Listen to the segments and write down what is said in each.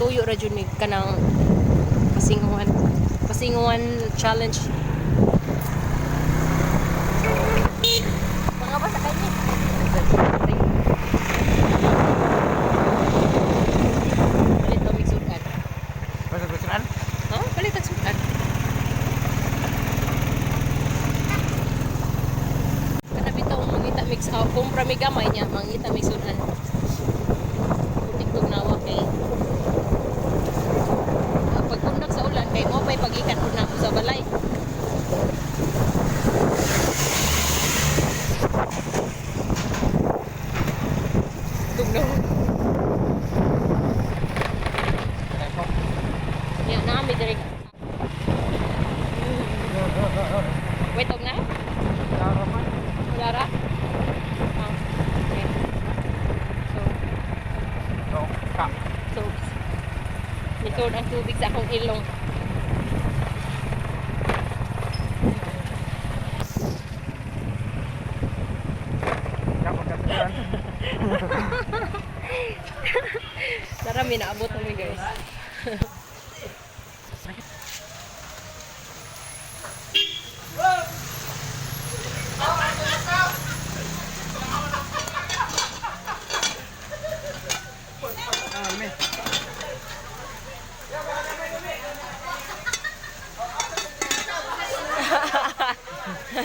Magtuyo ra jud mig kanang pasinguan. Pasinguan challenge. Mga basa kanya. Palit daw mig sudan. Basta gustuan? Ha? Palit ang sudan. Kana bitaw mangita mix out kumpra mi gamay niya mangita mig sudan. Putik tug nawa kay pagkundak sa ulan kay mo pay pagikan pud nako sa balay. Tugnaw. Ya, naami direk. Wait, og na? Wala ra? Ah, okay. So, so, lisod ang tubig sa akong ilong. Tara, may naabot kami, guys.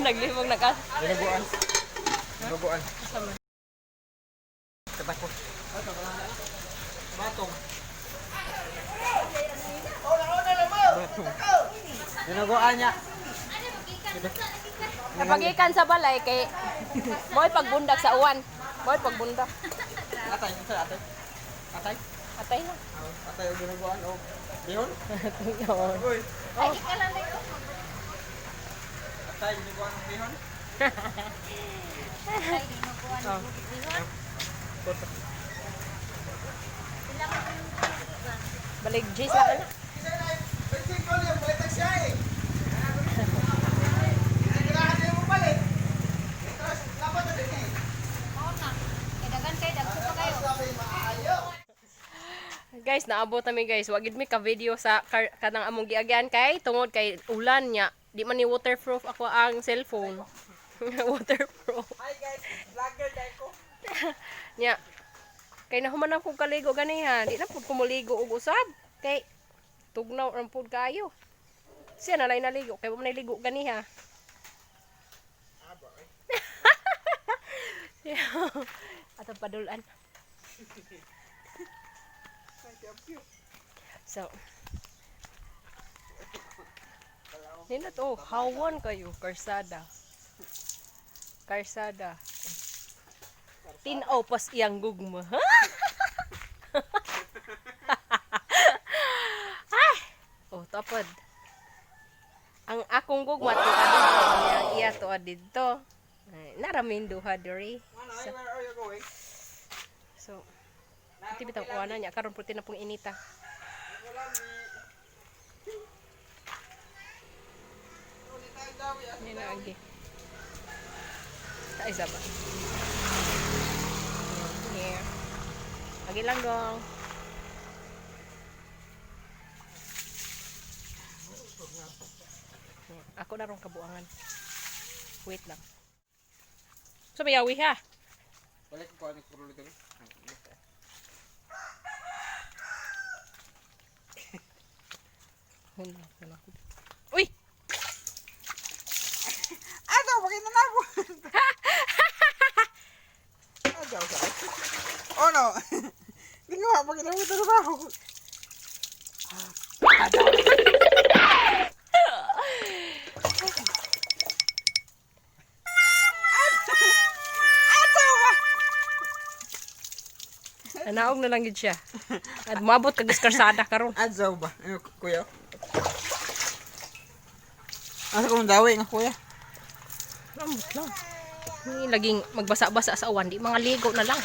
Naglibog na ka. Dinuguan. Dinuguan. Katakot. Batong. Batong. Dinuguan niya. Napagikan sa balay kay mo'y pagbundak sa uwan. Mo'y pagbundak. Atay, atay, atay. Atay. Atay na. Atay og dinuguan og bihon. Uy. Oh. Atay dinuguan og bihon. Balik J's lang na. Guys, naabot nami, guys. Wa gid mi ka video sa kanang among giagyan kay tungod kay ulan niya. Di man ni waterproof ako ang cellphone. Waterproof. Hi guys, vlogger dai ko. Nya. Kay nahuman na kog kaligo ganiha. Di na pud ko moligo og usab. Kay tugnaw ra pud kayo. Siya na lay naligo kay wa man naligo ganiha. Ato padulan. So, nindot oh, hawan kayo, karsada. Karsada. Tinaw pas iyang gugma. Ay! Oh, tapod. Ang akong gugma to dito, ang iya to didto. Ay, naramin duha diri. Manay, where are you going? So, iti bitaw kuha na niya karon puti na pong inita. Yan na agi. Ay, saba. Here. Agi lang dong. Ako na rong kabuangan. Wait lang. So, mayawi ha. Balik ko ni kulo dito. Huna, huna. Uy! Ano, bakit na nabo? Ano sa? Oh no. Di ko bakit na mo trabaho. Nanaog na lang gid siya. At maabot kag karsada karon. Adzaw ba? Ano, kuya? Asa ko dawi nga kuya? Ambot lang. May laging magbasa-basa sa uwan, di mga ligo na lang.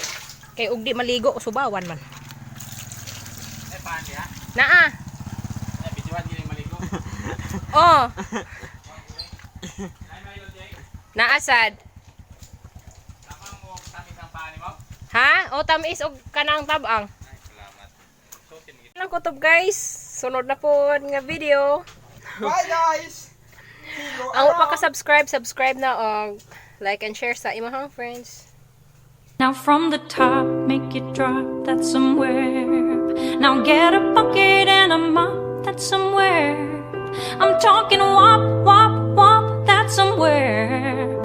Kay og di maligo, subawan man. Eh, paano ya? Naa. Eh, bituan gini maligo. Oh, Ay, may yun, naa sad. Tama mo, tamis ang paa ni mo? Ha? O tamis og kanang tabang. Ay, salamat. So, tinigit. Lang kutob, guys. Sunod na po nga video. Bye, guys! See you Ang around. pa ka-subscribe, subscribe na og like and share sa imong friends. Now from the top, make it drop, that's some whip. Now get a bucket and a mop, that's some whip. I'm talking wop, wop, wop, that's some whip.